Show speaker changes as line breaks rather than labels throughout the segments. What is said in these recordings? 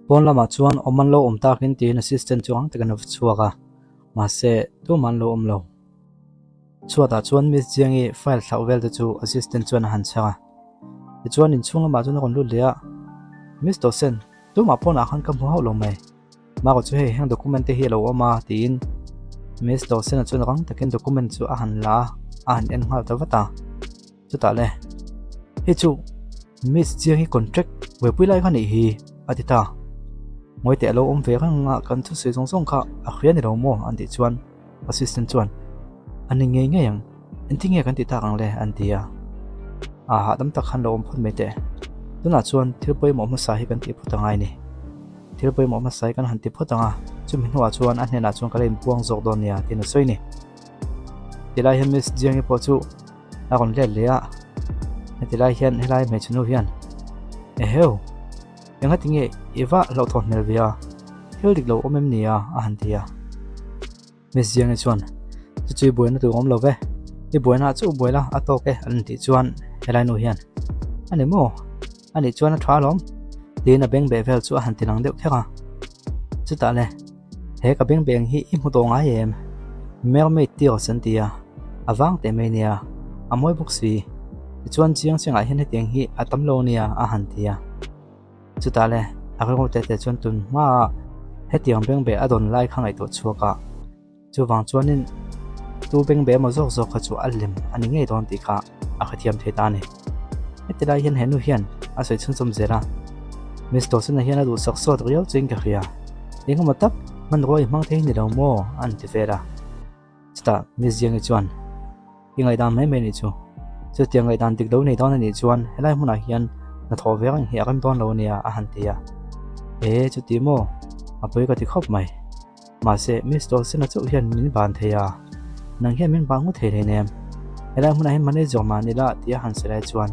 Pawn lamah chuan awm an lo awm takin tiin assistant chu ang takin a va chhuak a, mahse tumah an lo awm lo. Chhuatah chuan Miss Jiangi file thlauh vel te chu assistant chuan a han chhang a. Tichuan inchhung lamah chuan a rawn lut leh a, Miss Dawson, tumah pawnah khan ka hmu hauh lo mai. Marco chu hei heng document te hi a lo awm a tiin Miss Dawson-a chuan rang takin document chu a han la a, a han en nghal ta vat a. Chutah le, hei chu Miss Chiang hi contract buaipui lai kha nih hi a ti ta. Ngawi teh a lo awm ve reng a, kan thusawi zawng zawng kha a hria ni lo maw an tih chuan assistant chuan a ni ngei ngei ang, engtin nge kan tih tak ang le an ti a. A hahdam tak khan lo awm phawt mai teh. Tunah chuan thil pawimawh hmasa hi kan tih phawt angai ni. Thil pawimawh hmasa hi kan han ti phawt ang a, chumi hnuah chuan a hnenah chuan ka la inpuang zawk dawn nia tiin a sawi ni. Tilai hian Miss Jiangi pawh chu a rawn let leh a, hetilai hian helai hmeichhe nu hian Eheu! Enga tinge i va hlauhthawn hmel ve a, thil dik lo awm em ni a? a han ti a. Miss Jiangi chuan Chu chu i buaina tur awm lo ve, i buaina ah chauh buai la a tawk e an tih chuan helai nu hian A ni maw? A nih chuan a tha alawm tiin a beng beh vel chu a han ti lang deuh kher a. Chutah le. He ka beng beng hi i hmu tawh ngai em? Mermaid tears an ti a, a vang teh mai nia, a mawi bawk si. Tichuan chiang chiangah hian hetiang hi a tam lo nia a han ti a. Chutah le a rilru teh teh chuan tun hmaa hetiang beng beh a dawn lai kha ngaihtuah chhuak a, chuvang chuanin tu beng beh emaw zawk zawk kha chu a lem a ni ngei dawn tih kha a hrethiam thei ta a ni. Heti lai hian henu hian a sawi chhunchawm zel a, Miss Dawson-a hian a duhsak sawt riau chuin ka hria. Engemaw tak hmanrua i hmang thei ni lo maw? a han ti vel a. Chutah Miss Jiangi chuan, I ngaihdan mai mai nih chu. Chutiang ngaihdan dik lo nei dawn a nih chuan helai hmunah hian hnathawh ve reng hi a rem dawn lo ania a han ti a. E, chuti maw? A pawi ka ti khawp mai. Mahse, Miss Dawson-a chauh hian min ban thei a, nang hian min ban ngawt thei hlei nem. Helai hmunah hian manager mah ni la tih a han sawi lai chuan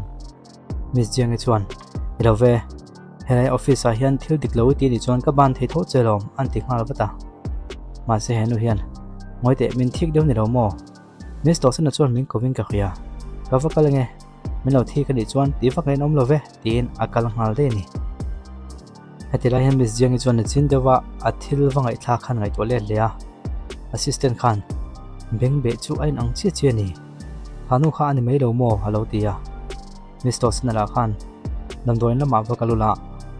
Miss Jiangi chuan, I lo ve, helai office ah hian thil dik lo i ti nih chuan ka ban thei tho che lawm an ti nghal vat a. Mahse henu hian, Ngawi teh, min thik deuh ni lo maw? Miss Dawson-a chuan min kovin ka hria, Ka va kal ange, min lo thik anih chuan tih vak ngaih an awm lo ve tiin a kal nghal daih a ni. Heti lai hian Miss Jiangi chuan nichin deuha a thil va ngaihthlak khan ngaihtuah let leh a, assistant khan beng beh chu a inang chiah chiah a ni, kha nu kha a ni mai lo maw a lo ti a. Miss Dawson-a lah khan damdawiin lamah va kal ula,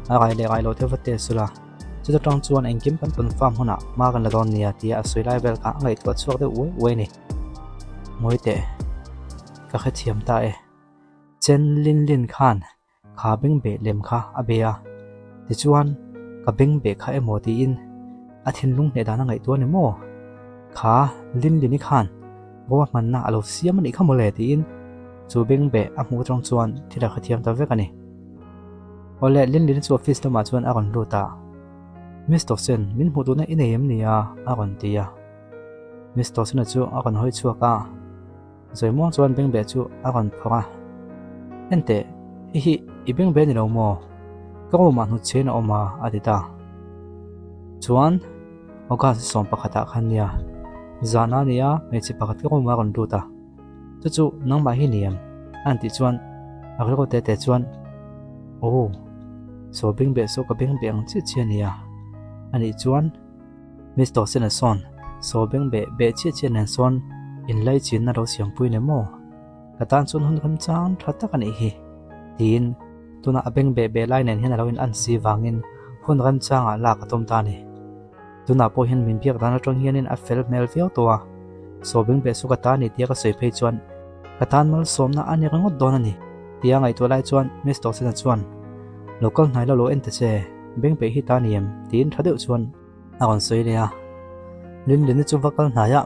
a rai leh rai loh te va test ula, chuta tang chuan engkim kan confirm hunah hma kan la dawn nia tia a sawi lai vel kha a ngaihtuah chhuak deuh uai uai a ni. Ngawi teh, ka hrethiam ta e. Chen Lin Lin khan Kha bengbeh lem kha a be a, tichuan ka bengbeh kha emaw tiin a thinlung hneh dan a ngaihtuah a ni maw? Kha Linlini khan ruahmanna a lo siam a nih kha mawle tiin chu bengbeh a hmuh atang chuan thil a hrethiam ta vek a ni. Awle, Linlini chu office lamah chuan a rawn lut a, Miss Dawson, min hmuh duhna i nei em ni a? a rawn ti a. Miss Dawson-a chu a rawn hawi chhuak a. Zawimuang chuan bengbeh chu a rawn phawrh a, Enteh, hei hi i bengbeh ni lo maw? Ka room ah hnutchhiain a awm a, a ti ta. Chuan August 11 ah khan nia, zan a nia hmeichhe pakhat ka room ah a rawn lut a, chu chu nangmah hi ni em? A han tih chuan a rilru te te chuan, Aw, saw bengbeh saw ka bengbeh ang chiah chiah a nia, a nih chuan, Miss Dawson-a sawn saw beng beh beh chiah chiah nen sawn inlaichinna lo siampui ni maw? Ka tan chuan hun remchang tha tak a nih hi, tiin tuna a beng beh beh lai nen hian a lo in an si vangin hun remchangah lak a tum ta a ni. Tunah pawh hian min biak dan atang hianin a fel hmel viau tawh a, saw beng beh chu ka ta a ni tia ka sawi phei chuan ka tan malsawmna a ni ringawt dawn a ni, tia ngaihtuah lai chuan Miss Dawson-a chuan lo kal hnai lo lo en ta che. Beng peih hi ta ni em? tiin tha deuh chuan a rawn sawi leh a. Linlini chu va kal hnai a,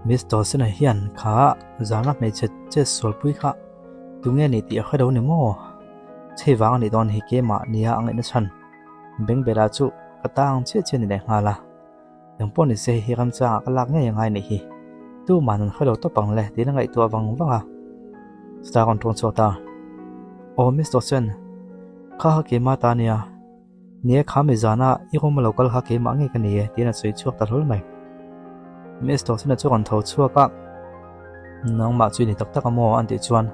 Miss Dawson-a hian kha zana hmeichhe chet sualpui kha tunge ni tih a hre lo ni maw? Chhei vang a nih dawn hi keimah nia a ngaihna chhan Bengbela chu ka ta ang chiah chiah a ni leh nghal a. Eng pawh ni se hei hi ramchangah ka lak ngei angai nih hi. Tuman an hre lo tawp ang le tiin a ngaihtuah vang vang a. Chutah a rawn tawng chhuak ta. Aw Miss Dawson, kha kha keimah ta ania. Ni e kha mi zana i room a lo kal kha keimah ngei ka ni e tiin a sawi chhuak ta hlawl mai. Miss Dawson-a chu a rawn tho chhuak a, Nangmah chu i ni tak tak a maw? an tih chuan,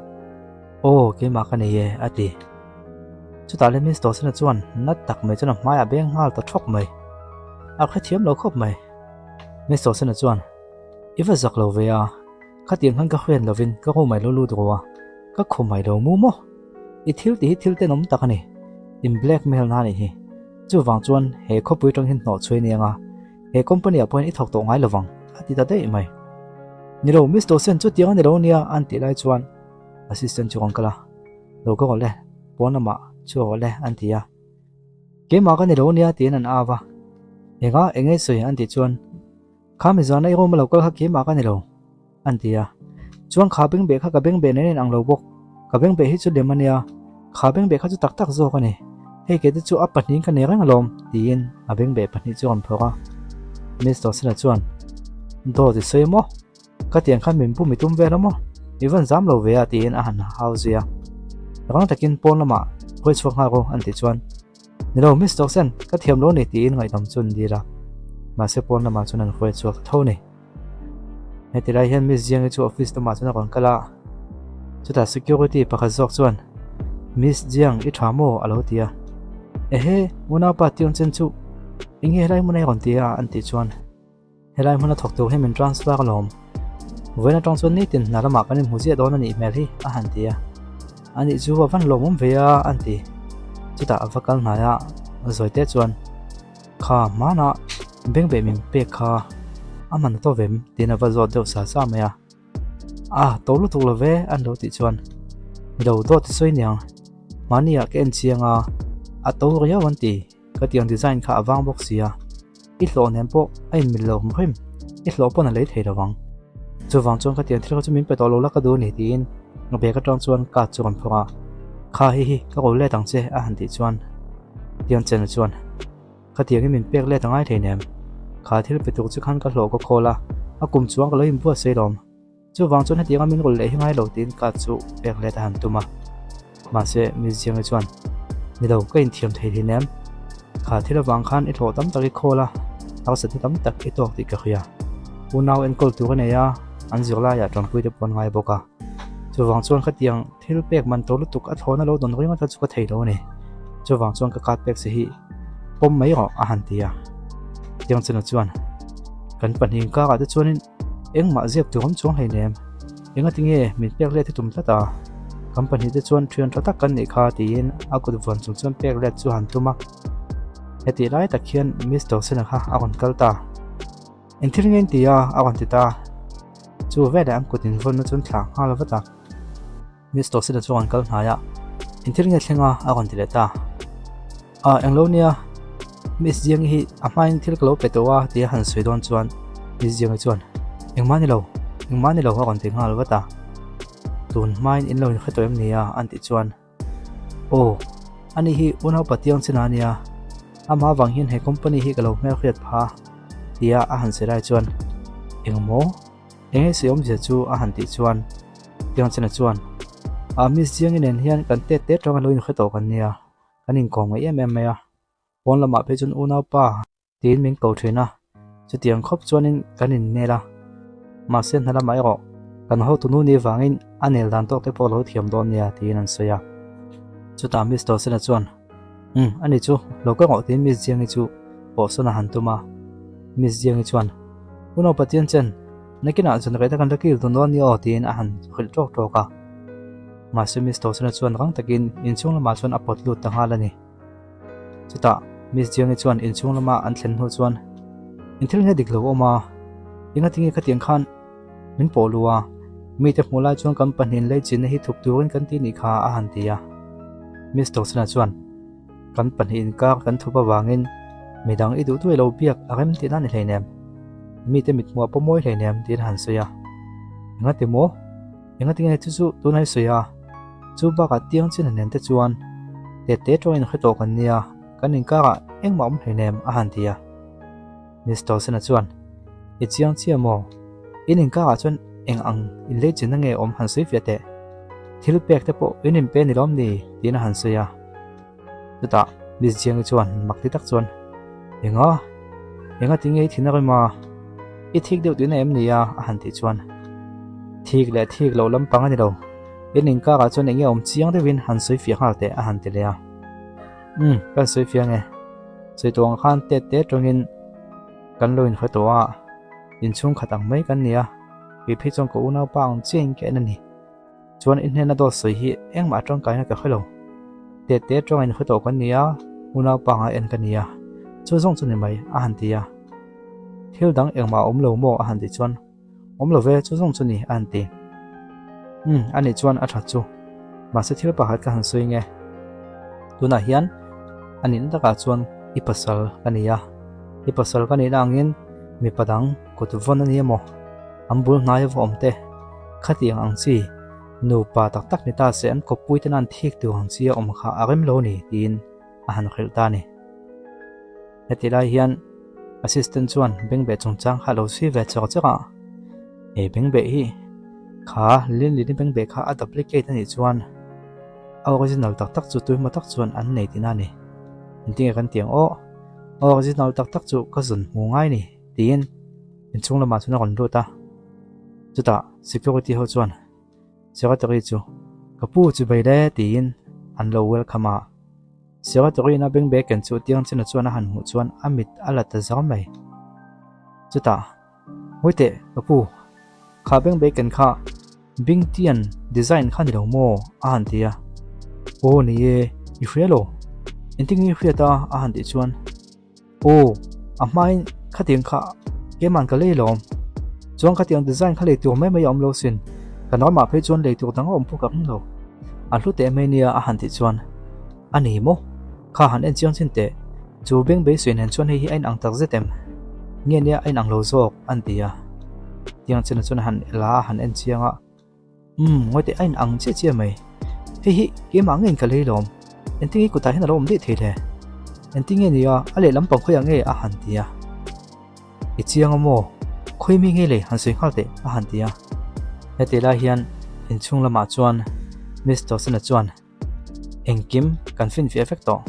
Aw keimah ka nei e a ti. Chutah le Miss Dawson-a chuan nat tak mai chuan a hmaiah a beng nghal ta thawk mai. A hrethiam lo khawp mai. Miss Dawson-a chuan, I va zak lo ve a, khatiang khan ka hriat lovin ka room ah i lo lut ru a, ka khum ah i lo mu maw? I thil tih hi thil tenawm tak a ni, in blackmail na a nih hi. Chuvang chuan he khawpui atang hian hnawh chhuai aniang a, he company ah pawhin i thawk tawh ngai lovang, a ti ta daih mai. Ni lo, Miss Dawson chutiang a ni lo ania, an tih lai chuan assistant chu kan kal a, Lo ka rawh le, pawn lamah chhuak rawh le, an ti a. Keimah ka ni lo ania tiin an au a. Enga, eng nge sawi an tih chuan, Kha mi zana i room a lo kal kha keimah ka ni lo, an ti a. Chuan kha bengbeh kha ka bengbeh nen a inang lo bawk. Ka bengbeh hi chu lem ania, kha bengbeh kha chu tak tak zawk a ni. Hei kete chu a pahnihin ka nei reng alawm, tiin a bengbeh pahnih chu a rawn phawrh a. Miss Dawson-a chuan, Dawt i sawi maw? Ka tiang khan min pum i tum vel a maw? I van zam lo ve a tiin a han hau zui a. Rang takin pawn lamah hawi chhuak nghal rawh an tih chuan, Ni lo Miss Dawson, ka thiam lo a ni tiin ngaihdam chu an dil a. Mahse pawn lamah chuan an hawi chhuak tho a ni. Heti lai hian Miss Jiangi chu office lamah chuan a rawn kal a. Chutah security pakhat zawk chuan, Miss Jiang i tha maw? a lo ti a. Ehe, unaupa Tiang Chen chu eng nge helai hmun a i rawn ti a? an tih chuan, Helai hmuna thawk tur hi min transfer alawm. Vawiin atang chuan nitin hna lamah kan inhmu ziah dawn a nih hmel hi, a han ti a. Anih chu a van lawmawm ve a, an ti. Chutah a va kal hnai a, Zawite chuan, Kha hmanah bengbeh min pek kha a hman a tawp em? tiin a va zawt deuh sa sa mai a. A, to lutuk lo ve, an lo tih chuan, Mi lo dawt i sawi niang, mahniah ka en chiang a, a to riau an ti. Ka tiang design kha a vang bawk sia, i hlawh nen pawh a inmil lo hrim hrim, i hlawh pawn a lei thei lo vang. Chuvang chuan ka tiang thil kha chu min pe tawh lo la ka duh a ni tiin ka bag atang chuan card chu kan phawrh a, Kha hi hi ka ro let ang che a han tih chuan tiang chena chuan ka tiang hi min pek let a ngai thei nem, kha thil pe tur chu khan ka hlawh ka khawl a, a kum chuang ka lo inbuatsaih lawm. Chuvang chuan hetianga min rawn leh hi ngai lo tiin card chu pek let a han tum a. Mahse, Miss Jiangi chuan, Ni lo, ka inthiam thei thin em? Kha thil avang khan i hlawh tam tak i khawl a, harsatna tam tak i tawk tih ka hria. Unau enkawl tur a nei a, an zirlaiah tanpui te pawh an ngai bawk a. Chuvang chuan khatiang thil pek man to lutuk a thlawna lo dawn ringawt kha chu ka thei lo a ni. Chuvang chuan ka card pek che hi pawm mai rawh a han ti a. Tiang chena chuan, Kan pahnih inkarah te chuanin Engmah ziak tur awm chuang hleinem, engati nge min pek let hi tum tlat a? Kan pahnihte chuan thian tha tak kan nih kha tiin a kut vawn chung chuan pek let chu han tum a. Hetih lai tak hian Miss Dawson-a kha a rawn kal ta. Eng thil nge in ti a? a rawn ti ta. Chu veleh an kut invawnna chu an thlah nghal vat a. Miss Dawson-a chu a rawn kal hnai a, Eng thil nge thleng a? a rawn ti leh ta. Ah, englo nia, Miss Jiangi hi a hmain thil ka lo pe tawh a tia han sawi dawn chuan Miss Jiangi chuan, Engmah ni lo, engmah ni lo a rawn ti nghal vat a. Tun hmain in lo inhre tawh em ni a? an tih chuan, Aw, ani hi unaupa tiang chin a nia, amah avang hian he company hi ka lo hmelhriat phah a tia a han sawi lai chuan, Engmaw? Eng nge sawi awmzia chu a han tih chuan Tiangchena chuan, Ah Miss Jiangi nen hian kan tet te tanga lo inhre tawh kan nia, kan inkawm ngaih em em mai a, pawn lamah phei chuan unaupa tiin min ko thin a, chutiang khawp chuanin kan innel a, mahse hna lamah erawh kan hotunu ni vangin a nel dan tawk te pawh lo thiam dawn nia tiin an sawi a. Chutah Miss Dawsena chuan, Umm, ani chu, lo ka ngawh tiin Miss Jiangi chu pawhsawn a han tum a. Miss Jiangi chuan, U Naupa Tian Chen, nakinah zan rehna kan la kil dun dawn nia aw tiin a han hrilh ṭawk ṭawk a. Mahse Miss Dawsona chuan rang takin inchhung lamah chuan a pawt lut ta nghal a ni. Chutah Miss Jiangi chuan inchhung lama an thlen hnu chuan, In thil nge dik lo awm a, engatinge khatiang khan Min pawh lu a, mite hmuh lai chuan kan pahnihin lei chinna hi thup turin kan ti nih kha a han ti a. Miss Dawsona chuan, Kan pahnih inkar kan thup avangin midang i duh duai lo biak a rem tihna a ni hleinem. Mite mithmuh a pawmawi hleinem tiin a han sawi a. Engati maw? Engati nge chu chu tunah i sawi a? Chu bakah tiang chin a nen te chuan tete tawngin hre tawh kan nia, kan inkarah engmah awm hleinem a han ti a. Miss Dawson-a chuan, I chiang chiah maw? In inkakah chuan eng ang inleichinna nge awm han sawi fiah teh? Thil pek te pawh in inpe ni lawm ni? tiin a han sawi a. Chutah Miss Jiangi chuan mak ti tak chuan, Enga? Enga ti nge i thin a rem a? I thik deuh tihna em ni a? a han tih chuan, Thik leh thik loh lampang a ni lo. In inkakah chuan eng nge awm chiang deuhin han sawi fiah nghal teh a han ti leh a. Umm, kan sawi fiang e. Sawi tawh ang khan tet te tawngin kan lo inhre tawh a, inchhung khat ang mai kan ni a, kei phei chuan ka unaupa ang chiahin ka en a ni. Chuan i hnena dawt sawi hi engmah tangkaina ka hre lo. Tet te tawng inhre tawh kan ni a, unaupa anga en ka ni a, chu zawng chu ni mai, a han ti a. Thil dang engmah a awm lo maw? a han tih chuan, Awm lo ve, chu zawng chu ni, a han ti. Umm, a nih chuan a that chu. Mahse thil pakhat ka han sawi nge. Tunah hian a nihna takah chuan i pasal ka ni a, i pasal ka nihna angin mipa dang kut vawn a ni emaw, an bul hnai va awm te, khatiang ang chi nupa tak tak ni ta se an kawppui tena an thik tur ang chi a awm kha a rem lo ni tiin a han hrilh ta a ni. Heti lai hian assistant chuan bengbeh chungchang kha a lo chhui ve chawk chawk a, he bengbeh hi kha Linlin-i bengbeh kha a duplicate a nih chuan a original tak tak chu tuimaw tak chuan an nei tihna a ni. Engtinge kan tih ang aw, a original tak tak chu ka zun hmu ngai ni tiin inchhung lamah chuan a rawn lut a, chutah security ho chuan secretary chu ka pu chu bei le tiin an lo welcome a. Secretary-in a bengbeh ken chu tiang chena chuan a han hmuh chuan a mit a la ta zau mai. Chutah, Ngawi teh, ka pu, kha bengbeh ken kha Bingtian design kha ni lo maw? a han ti a. Aw ni e, i hria lo. Engtin nge i hriat a? a han tih chuan, Aw, a hmain khatiang kha keimahn ka lei lawm. Chuan khatiang design kha lei tur mai mai a awm lo sin. Kan ramah phei chuan lei tur dang a awm pawh ka ring lo. A hlu teh mai nia a han tih chuan, A ni maw? Kha han en chiang chin teh. Chu beng beisui nen chuan hei hi a inang tak zet em? Nge nia a inang lo zawk? an ti a. Tiang chena chuan a han la a han en chiang a. Umm, ngawi teh a in ang chiah chiah mai. Hei hi keimah ngeiin ka lei lawm. Engtin nge kutah hian a lo awm daih thei le? Engtin nge nia a lehlam pang khawiah nge a han ti a. I chiang a maw? Khawi mi nge le han sawi nghal teh a han ti a. Heti lai hian inchhung lamah chuan Miss Dawson-a chuan Engkim kan finfiah vek tawh.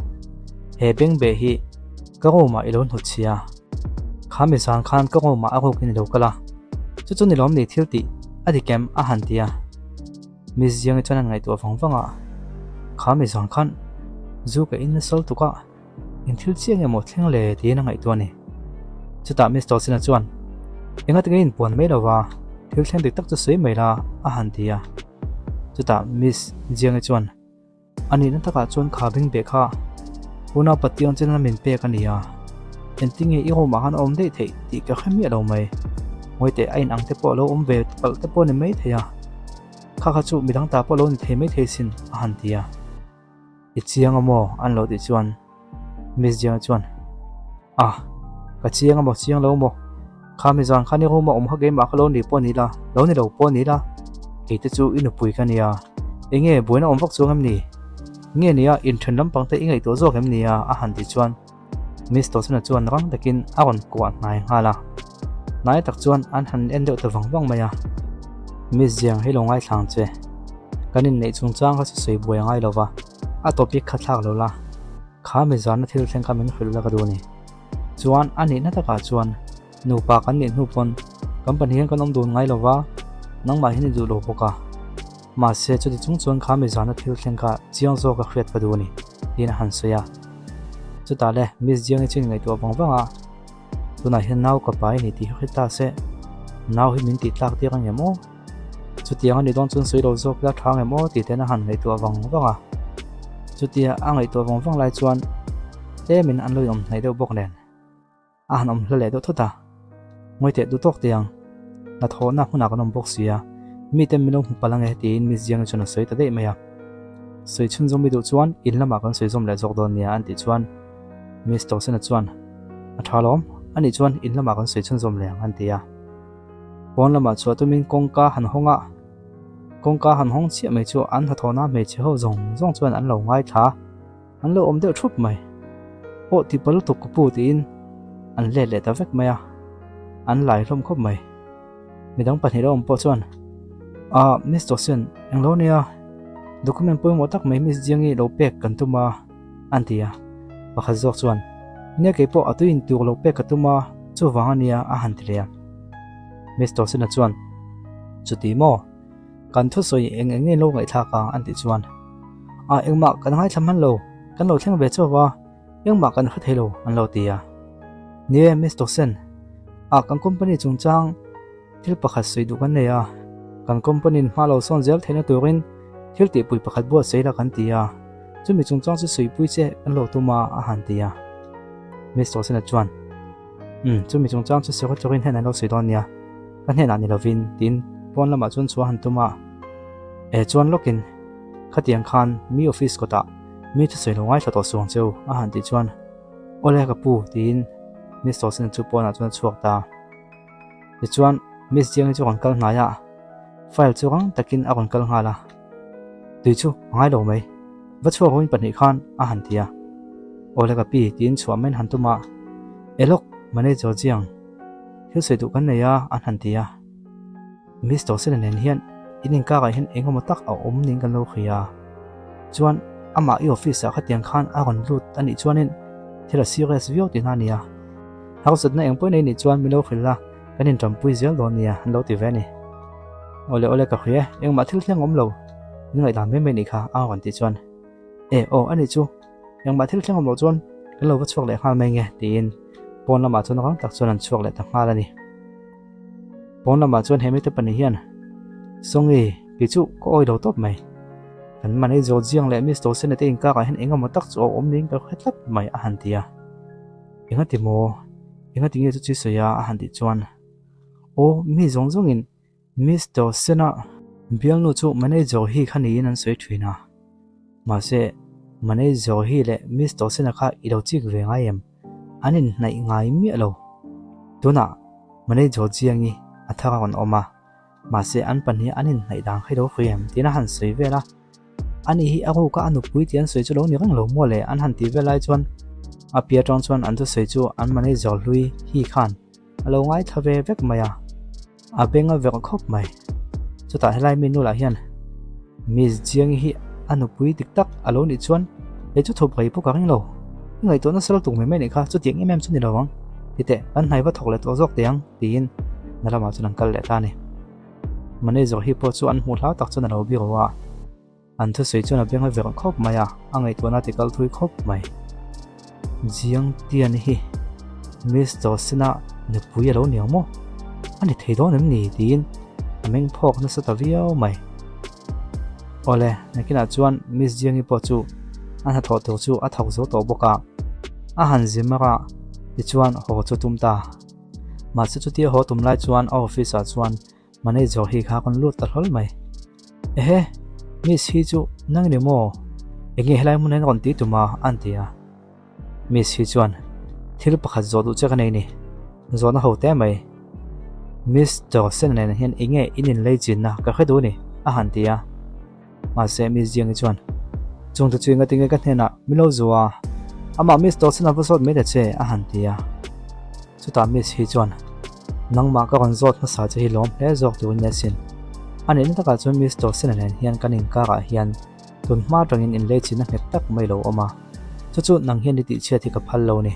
He bengbeh hi ka room-ah i lo hnut chhia. Kha mi zan khan ka room-ah a rukin i lo kal a. Chu chu ni lawm ni thil tih a dik em a han ti a. Miss Jiangi chuan a ngaihtuah vang vang a, Kha mi zan khan zu ka in nasa lutuk a. Eng thil chiang emaw thleng le tiin a ngaihtuah a ni. Chutah Miss Tawsina chuan, Enga tinge inpuan mai lova, thil thleng dik tak chu sawi mai la a han ti a. Chutah Miss Jiangi chuan, A nihna takah chuan kha bengbeh kha unau Patiang channel min pek a ni a, engtinge i room ah khan a awm daih theih tih ka hre miah lo mai. Ngawi teh a inang te pawh a lo awm ve palh te pawh a ni maithei a, kha kha chu midang ta pawh a lo ni thei maithei sin a han ti a. I chiang a maw? an lo tih chuan Miss Jiang chuan Ah, ka chiang a maw, chiang lo maw? Kha mi zan khan i room a awm kha keimah kha lo ni pawh ni la, lo ni lo pawh ni la, kei te chu i nupui ka nia. Enge buaina awm vak chuang em ni? Nge nia inthen lampang te i ngaihtuah zawk em nia? a han tih chuan Miss Dawsona chuan rang takin a rawn kuah hnai nghal a. Hnai tak chuan an han en deuh ta vang vang mai a. Miss Jiang hi lo ngaithlang che. Kan inneih chungchang kha chu sawi buai a ngai lo va, a topic kha thlak lo la. Kha mi zana thil thleng kha min hrilh la ka duh a ni. Chuan a nihna takah chuan nupa kan nih hnu pawn company hian kan awm dun ngai lo va, nangmah hian i duh lo bawk a. Mahse chuti chung chuan kha mi zana thil thleng kha chiang zawka hriat ka duh a ni, tiin a han sawi a. Chutah le Miss Jiangi chu inngaihtuah vang vang a, tunah hian nau ka pai a ni tih hi hre ta se, nau hi min tih tlak tir ang em aw? Chutiang a ni dawn chuan sawi lo zawk ila tha ang em aw tih ten a han ngaihtuah vang vang a. Chutia a ngaihtuah vang vang lai chuan tlemin an lo inawm hnaih deuh bawk nen. A han awm hla leh deuh thawt a, Ngawi teh duh tawk teh ang, hnathawhna hmunah kan awm bawk si a, mite min lo hmu palh ange tiin Miss Jiangi chuan a sawi ta daih mai a. Sawi chhunzawm i duh chuan in lamah kan sawi zawm leh zawk dawn nia an tih chuan Miss Tawsena chuan, A tha lawm, anih chuan in lamah kan sawi chhunzawm leh ang an ti a. Pawn lamah chhuah tumin kawngka han hawng a, kawngka han hawng chiah mai chu an hnathawhna hmeichhe ho zawng zawng chuan an lo ngaithla. An lo awm deuh thup mai. Aw ti pa lutuk ka pu tiin an let leh ta vek mai a, an lai hlawm khawp mai. Midang pahnih lo awm pawh chuan Ah Miss Dawson englo nia document pawimawh tak mai Miss Jiangi lo pek kan tum a an ti a. Pakhat zawk chuan Nia kei pawh a tui in tur lo pek ka tum a chuvang a nia a han ti leh a. Miss Dawson-a chuan Chuti maw? Kan thusawi eng eng nge lo ngaihthlak a an tih chuan Ah engmah kan ngaithla hman lo. Kan lo thleng ve chauh va, engmah kan hre thei lo, an lo ti a. Ni e, Miss Dawson, ah kan company chungchang thil pakhat sawi duh kan nei a, kan company-in hma lo sawn zel theihna turin thil tihpui pakhat buatsaih la kan ti a, chumi chungchang chu sawipui che kan lo tum a, a han ti a. Miss Dawson-a chuan, Umm, chumi chungchang chu secretary hnenah an lo sawi dawn nia, ka hnenah ni lovin, tiin pawn lamah chuan chhuah a han tum a. E chuan lawkin khatiang khan mi office kawtah mi thusawi lo ngaithla tawh suang cheu a han tih chuan Awle ka pu tiin Miss Dawson chu pawnah chuan a chhuak ta. Tichuan Miss Jiangi chu a rawn kal hnai a, file chu rang takin a rawn kal nghal a, tui chu a ngai lo mai, va chhuak ruin pahnih khan a han ti a. Awle ka pi tiin chhuah mai an han tum a, E lawk Manager Jiang, thil sawi duh kan nei a an han ti a. Miss Dawson-a nen hian in inkakah hian eng emaw tak a awm niin kan lo hria a. Chuan amah i office-ah khatiang khan a rawn lut a nih chuanin thil a serious viau tihna a ni a. Harsatna eng pawhin ei nih chuan min lo hrilh la, kan inṭampui zel dawn nia an lo ti ve a ni. Awle awle ka hria e, engmah thil thleng awm lo, min ngaihdan mai mai nih kha a rawn tih chuan E aw a nih chu, engmah thil thleng awm loh chuan kan lo va chhuak leh nghal mai nge tiin pawn lamah chuan rang tak chuan an chhuak leh ta nghal a ni. Pawn lamah chuan he mite pahnih hian Songi kei chu ka awi lo tawp mai. Kan man ei zawt ziang leh Miss Dawson-a te inkakah hian eng emaw tak chu a awm niin ka hre tlat mai a han ti a. Engati maw? Engati nge chu chi sawi a? a han tih chuan Aw mi zawng zawngin Miss Dawson-a bialnu chu manager hi kha niin an sawi thin a. Mahse manager hi leh Miss Dawson-a kha i lo chik ve ngai em? An inhnaih ngai miah lo. Tunah manager Jiangi a thar a rawn awm a, mahse an pahnih an inhnaih dan kha i lo hria em? tiin a han sawi vel a. Ani hi a ruka a nupui tih an sawi chu lo ni reng lo maw le? An han tih vel lai chuan a pi atang chuan an thusawi chu an manager hlui hi khan A lo ngaithla ve vek mai a, a beng a verh khawp mai. Chutah helai mi nu lah hian Miss Jiangi hi a nupui dik tak a lo nih chuan kei chu thup rei pawh ka ring lo. I ngaihtuah nasa lutuk mai mai nih kha, chutiang em em chu ni lo ang. Titeh, kan hnai va thawk leh tawh zawk teh ang tiin na lamah chuan an kal leh ta a ni. Manager hi pawh chu an hmuh hlau tak chuan a lo biro a. An thusawi chuan a beng a verh khawp mai a, a ngaihtuahna ti kal thui khawp mai. Jiang Tian hi Miss Dawson-a nupui a lo ni ang maw? A ni thei dawn em ni? tiin a meng phawk nasa ta viau mai. Awle, nakinah chuan Miss Jiangi pawh chu a hnathawh tur chu a thawk zo tawh bawk a, a han zi mar a, tichuan haw chu tum ta. Mahse chutia haw tum lai chuan a office-ah chuan Manager hi kha kan lut ta hlawl mai. Ehe, Miss hi chu nang ni maw? Enge helai hmun hian rawn ti tum a? An ti a. Miss hi chuan thil pakhat zawh duh che ka nei ni. Zawhna ho te mai. Miss Dawson nen hian enge in inlei chinna ka hre duh ni? A han ti a. Mahse, Miss Jiangi chuan, Chungte chu enga tinge ka hnenah min lo zu a, amah Miss Dawson a va zawt mai ta che, a han ti a. Chutah Miss hi chuan, Nangmah ka rawn zawt hmasa che hi lawm hle zawk tur in asin. A nihna takah chuan Miss Dawson-a nen hian kan inkarah hian tun hma atangin inleichina nghet tak mai lo awm a, chu chu nang hian i tihchhiat hi ka phal lo ni.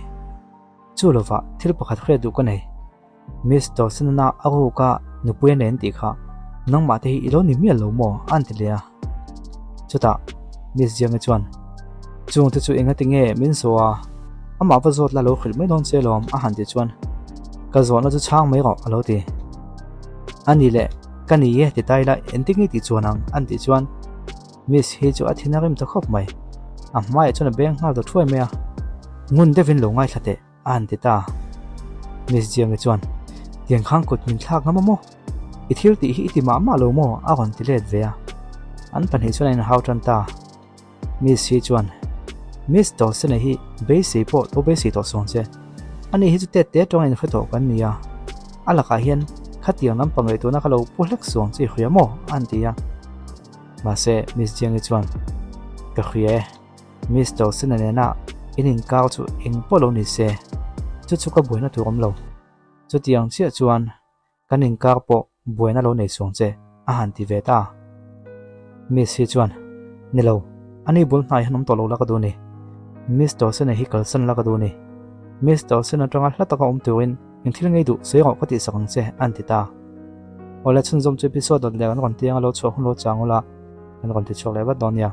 Chu lovah thil pakhat hriat duh ka nei. Miss Dawson-a a ruk a nupui a nen tih kha nangmah te hi i lo ni mial lo maw? a an ti leh a. Chutah Miss Jiangi chuan, Chung te chu engati nge min zawh a, amah va zawt la lo hrilh mai dawn che lawm a han tih chuan, Ka zawhna chu chhang mai rawh a lo ti. A ni leh ka ni e ti ta ila engtin nge tih chuan ang an tih chuan Miss hi chu a thin a rim ta khawp mai. A hmaiah chuan a beng nghal ta thuai mai a, Ngun deuhin lo ngaithla teh. A han ti ta. Miss Jiangi chuan, Tiang khan kut min thlak ngam a maw? I thil tih hi i ti mah mah lo maw? a rawn ti let ve a. An pahnih chuan a inhau tan ta. Miss hi chuan, Miss Dawson-a hi beisei pawh to beisei tawh sawn che. Ani hi chu tet te atanga inhre tawh kan ni a. A lakah hian khatiang lampang ngaihtuahna kha lo pu hlek suang che i hria maw? a han ti a. Mahse, Miss Jiangi chuan, Ka hria e. Miss Dawson-a nena in inkar chu eng pawh lo ni se, chu chu ka buaina tur awm lo. Chutiang chiah chuan kan inkar pawh buaina lo nei suang che, a han ti ve ta. Miss hi chuan, Ni lo, ani bul hnai hian awm tawh lo la ka duh ni. Miss Dawson-a hi kalsan la ka duh ni. Miss Dawson atanga hla taka awm turin eng thil ngei duh sawi rawh ka tihsak ang che, a han ti ta. Awle chhunzawm chu episode dawt leh kan rawn tiang a lo chhuah hun lo chang ula, kan rawn ti chhuak leh vat dawn nia.